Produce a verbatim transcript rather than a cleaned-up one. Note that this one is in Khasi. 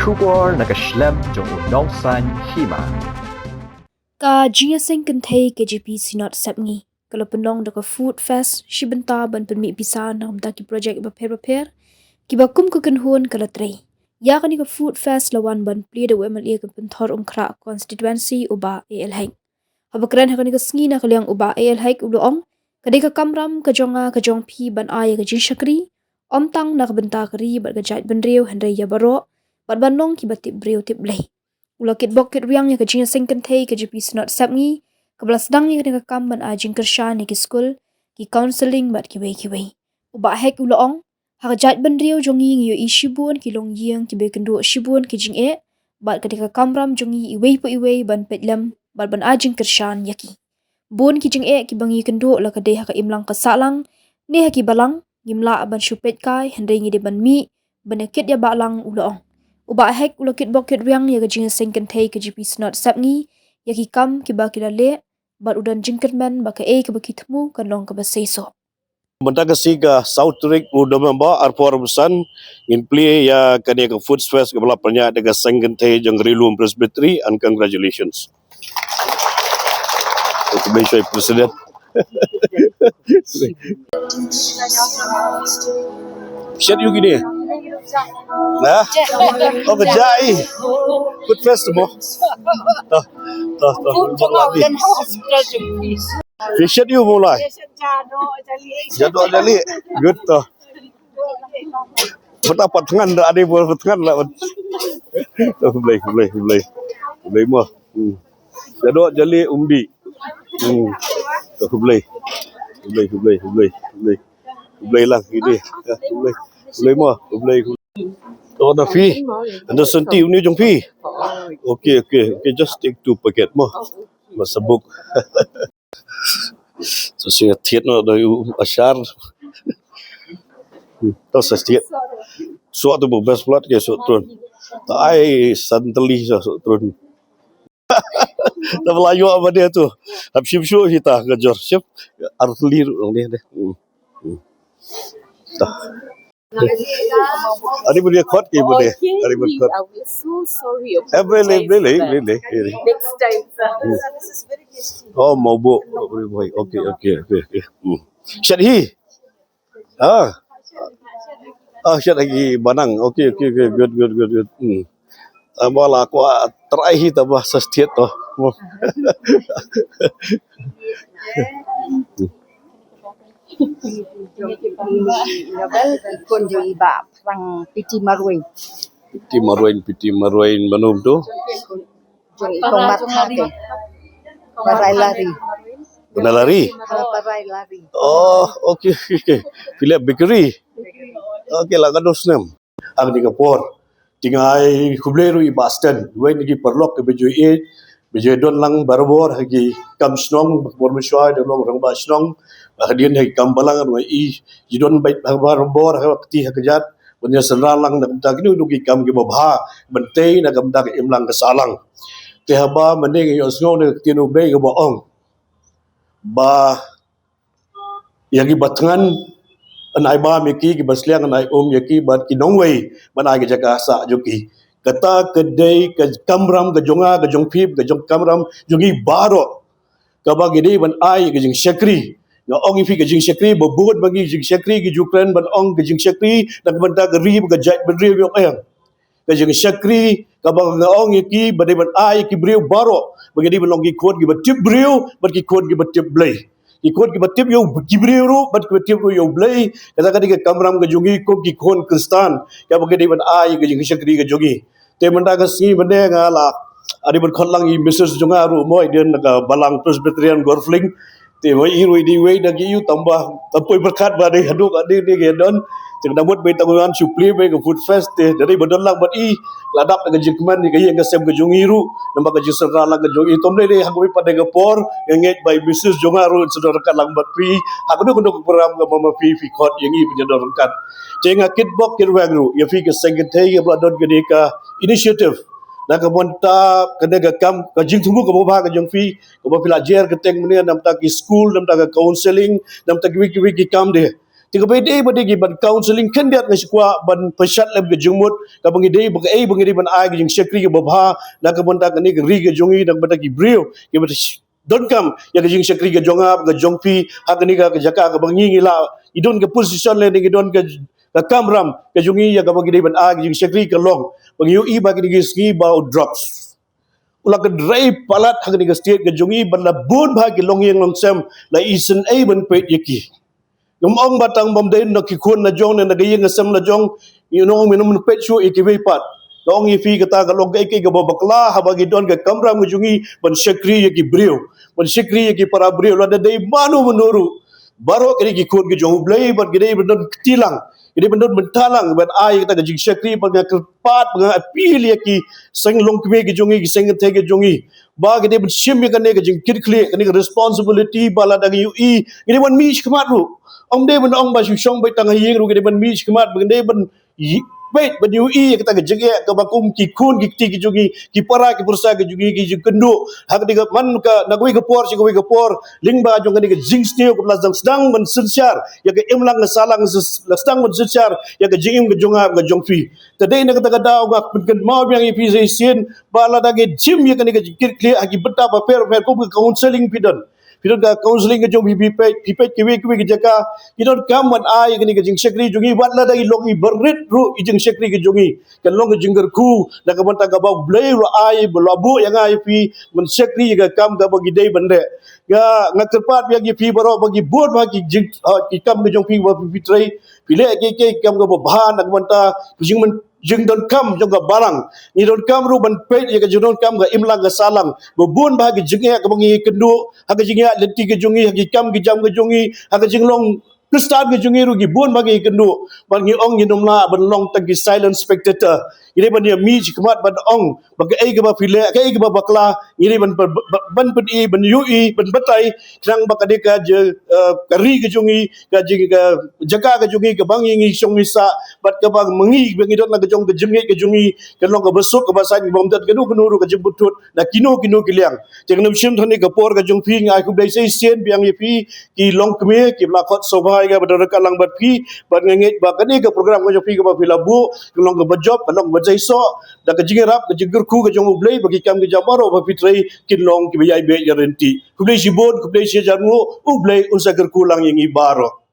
Khubor na ka shlem jong u Nongsaiñ Hima. Ka jingïaseng kynthei K J P Synod Sepngi ka la pynlong da ka Food Fest shi bynta ban pynmih pisa na ka bynta ki projek bapher bapher kiba kum ka kynhun ka la trei. Ïa kane ka Food Fest la wan ban plie da u M L A ka Pynthorumkhrah Constituency u Bah A L Hek. Haba kren ha kane ka sngi na ka liang u Bah A L Hek u la ong, ka dei ka kamram ka jong nga ka jong phi ban ai ïa ka jingshakri ym tang na ka bynta ka ri bad ka jaitbynriew hynrei ïa baroh bad ban long kiba tip briew tip Blei. U la kitbok kitrwiang ïa ka jingïaseng kynthei K J P Synod Sepngi kaba la sdang ïa kane ka kam ban ai jingkyrshan ïa ki skul, ki counselling bad kiwei kiwei. U Bah Hek u la ong, ha ka jaitbynriew jong ngi ngi ïohi shibun ki longïing kiba ïakynduh shibun ki jingeh bad ka dei ka kamram jong ngi iwei pa iwei ban peit lem bad ban ai jingkyrshan ïa ki. Bun ki jingeh kiba ngi ïakynduh la ka dei ha ka imlang ka sahlang ne ha ki balang, ngim lah ban shu peit kai hynrei ngi dei ban mih ban ïakit ïabah lang, u la ong. U Bah Hek u la kitbok kitrwiang ïa ka jingïaseng kynthei K J P Synod Sepngi ïa ki kam kiba ki la leh bad u don jingkyrmen ba kaei kaba ki thmu kan long kaba seisoh. Mynta ka sngi ka saw tarik u November arphew arphew san ngin plie ïa kane ka Food Fest kaba la pynïaid da ka seng kynthei jong Ri Lum Presbytery, and congratulations. Khublei shibun President. Shet ïa kine. Ha? Oh, ka jai. Food Fest mo. Toh, toh, toh. Phi shet ïa u Mawlai. Jadoh jali. Good toh. Bata pat thngan da ade bor pat thngan la. Toh, khublei, khublei, khublei. Khublei mo. Hmm. Jadoh jali umdi. Hmm. Toh, khublei. Khublei, khublei, khublei, khublei. Khublei lang kine. Ya, khublei. Khublei mo, khublei, khublei. Oh, da phi. Anda senti uni jong phi. Okay, okay, okay. Just take two packet mo. Masabuk. So sing thiet no da u ashar. Hmm, to sa thiet. So tu bu best blood ke so trun. Ta ai san teli so, so trun. Ta bela yo ba dia tu. Hap shim shu hita ka jor shim. Ar teli ru deh deh. Hmm. Hmm. Ta. Ari bu dia khot ke bu deh. Ari bu khot. Really, really, really, really. Next time. Hmm. Oh, mau bu. Okay, okay, okay, okay. Hmm. Shet hi. Ah. Ah, shet lagi banang. Okay, okay, okay. Good, good, good, good. Hmm. Tambah lah aku, ah, try hi tambah sa thiet toh. Hmm. Nobel, kun jong i Bah Phrang Piti Marwein. Piti Marwein, Piti Marwein, mano tu? Jong i Kong Mat Khake. Parai Lari. Parai Lari? Ha, Parai Lari. Oh, okay, okay, okay. Philip Bakery. Okay, lah ka dos nem. Ang di ka por. Te nga ai khublei ruh i Bah Stan. Wei na ki paralok kiba ju ïeit, ba ju don lang barabor ha ki kam shnong, ba ka por mynshuwa da long rangbah shnong. Ba hadien ha ki kam balang ruh i ju don beit barabor ha ka kti ha ka jait. Ban ïa synran lang na ka bynta kino kino ki kam kiba bha ban tei na ka bynta ka imlang ka sahlang. Te haba mynne nga ïohsngew na ka ktien U Blei kaba ong ba ïa kiba thngan yn ai bam ïa ki, kiba sliang yn ai um ïa ki, bad ki nongwei ban ai ka jaka sah jong ki. Kata ka dei ka kamram ka jong nga, ka jong phi, ka jong kamram jong ngi baroh. Kaba ngi dei ban ai ka jingshakri. Nga ong ïa phi ka jingshakri, ba bun ba ngi jingshakri, ki ju kren ban ong ka jingshakri na ka bynta ka ri bad ka jaitbynriew ïoh em. Ka jingshakri kaba nga ong ïa ki ba dei ban ai ïa ki briew baroh, ba ngi dei ban long ki khun kiba tip briew bad ki khun kiba tip Blei. Ki khun kiba tip ïa u, ki briew ruh bad kiba tip ruh ïa U Blei. Kata ka dei ka kamram ka jong ngi kum ki khun Khristan, kaba ngi dei ban ai ïa ka jingshakri ka jong ngi. Te mynta ka sngi mynne nga la, ah, dei ban khot lang i Missus jong nga ruh mo, i don na ka Balang Presbyterian Gorfling. Te wei i ruh i dei wei na ki ïu tang ba, tang poi berkat ba dei haduh ka dei dei ka don. Te ka dang mut ba i tang wan shu plie ba ka Food Fest te da dei ba don lang bad i. La dap da ka jingkmen ïa ka ïing ka sem ka jong i ruh. Namar ka jingsynran lang ka jong i, tom lei lei ha kawei pat de ka por nga ngeit ba i Missus jong nga ruh sdang ryngkat lang bad phi ha kano kano ka program kaba ma phi phi khot ïa ngi phi don ryngkat. Te nga kitbok kitweng ruh ïa phi ka seng kynthei kaba la don kane ka initiative. Na ka bynta kane ka kam ka jingthmu kaba bha ka jong phi, kaba phi la jer kyrteng mynne na bynta ki skul, na bynta ka counselling, na bynta kiwei kiwei ki kam de. Te kaba ïadei bad ïa ki ban counselling khyndiat nga sngewkwah ban pynshlur lem ka jingmut kaba ngi dei ba kaei ba ngi dei ban ai ka jingshakri kaba bha na ka bynta kane ka ri ka jong ngi, na ka bynta ki briew kiba donkam ïa ka jingshakri ka jong nga, ka jong phi, ha kane ka jaka kaba ngi ngi la, ngi don ka position lane ngi don ka, ka kamram ka jong ngi ïa kaba ngi dei ban ai ka jingshakri ka long ba ngi ïohi ba kine ki sngi ba u drugs u la kynrei palat ha kane ka state ka jong ngi, bad la bun bha ki longïing longsem la isynei ban peit ïa ki. Ngam ong ba tang bym dei na ki khun la jong ne na ka ïing ka sem la jong, ngi ong mynno mynno peit shuh ïa kiwei pat. Nga ong ïa phi kata ka long kaei kaei kaba bakla haba ngi don ka kamram ka jong ngi ban shakri ïa ki briew, ban shakri ïa ki para briew, lada dei mano mano ruh. Baroh kine ki khun ki jong U Blei bad ki dei ban don kti lang, ki dei ban don bynta lang ban ai kata ka jingshakri, bad nga kyrpad bad nga appeal ïa ki seng longkmie ki jong ngi, ki seng kynthei ki jong ngi, ba ki dei ban shim ïa kane ka jingkitkhlieh, kane ka responsibility, ba lada ngi ïohi ngi dei ban mih shakhmat ruh. Ym dei ban ong ba shu shong beit tang ha ïing ruh, ngi dei ban mih shakhmat, ba ngi dei ban ï-, peit ban ïohi ïa kata ka jingeh kaba kum ki khun ki kti ki jong ngi, ki para ki pyrsa ki jong ngi ki jingkynduh ha kane ka, man ka na kawei ka por sha kawei ka por, lyngba jong kane ka jingsniew kaba la sdang sdang ban synshar ïa ka imlang ka sahlang, la sdang ban synshar ïa ka jingim ka jong nga ka jong phi. Te dei na kata ka daw nga pynkynmaw biang ïa phi sa shisien ba lada ngi shim ïa kane ka jingkitkhlieh ha ki bynta bapher bapher, kum ka counselling phi don, phi don ka counselling ka jong phi, phi peit, phi peit kiwei kiwei ki jaka, ki donkam ban ai kane ka jingshakri jong ngi, wat lada ngi long ngi barit ruh, i jingshakri ka jong ngi kan long ka jingkyrkhu na ka bynta kaba U Blei u la ai, ba la buh ïa nga ïa phi ban shakri ïa ka kam kaba ngi dei ban leh. Nga, nga kyrpad biang ïa phi baroh ba ki bun bha ki jing, ha, ki kam ka jong phi ba phi, phi trei, phi leh ki, ki kam kaba bha na ka bynta ka jingmyn jingdonkam jong ka balang. Ngi donkam ruh ban peit ïa ka jingdonkam ka imlang ka sahlang. Ba bun bha ka jingeh kaba ngi kynduh ha ka jingïaid lynti ka jong ngi, ha ki kam ki jam ka jong ngi, ha ka jinglong Khristan ka jong ngi ruh ki bun bha ngi kynduh. Bad ngi ong ngim lah ban long tang ki silent spectator. Ngi dei ban ïa mih shakhmat ban ong ba kaei kaba phi leh, kaei kaba bakla, ngi dei ban, ban, ban, ban pyni, ban ïohi, ban batai, khnang ba ka dei ka jing, eh, ka ri ka jong ngi, ka jing, ka jaka ka jong ngi kaba ngi ngi shong ngi sah, bad kaba ma ngi ba ngi don la ka jong ka jingngeit ka jong ngi kan long kaba suk kaba saiñ, bym don kano kano ruh ka jingbuntut na kino kino ki liang. Te ngam shym than ïa ka por ka jong phi, nga ai khublei sa shisien biang ïa phi ki longkmie kiba la khot sngewbha ïa nga ba don ryngkat lang bad phi, bad nga ngeit ba kane ka program ka jong phi kaba phi la buh kan long kaba jop, kan long kaba jai soh da ka jingïarap, ka jingkyrkhu ka jong U Blei, ba ki kam ki jam baroh ba phi trei kin long kiba ïai beh ïa ryntih. Khublei shibun, khublei shihajar nguh, U Blei un sa kyrkhu lang ïa ngi baroh.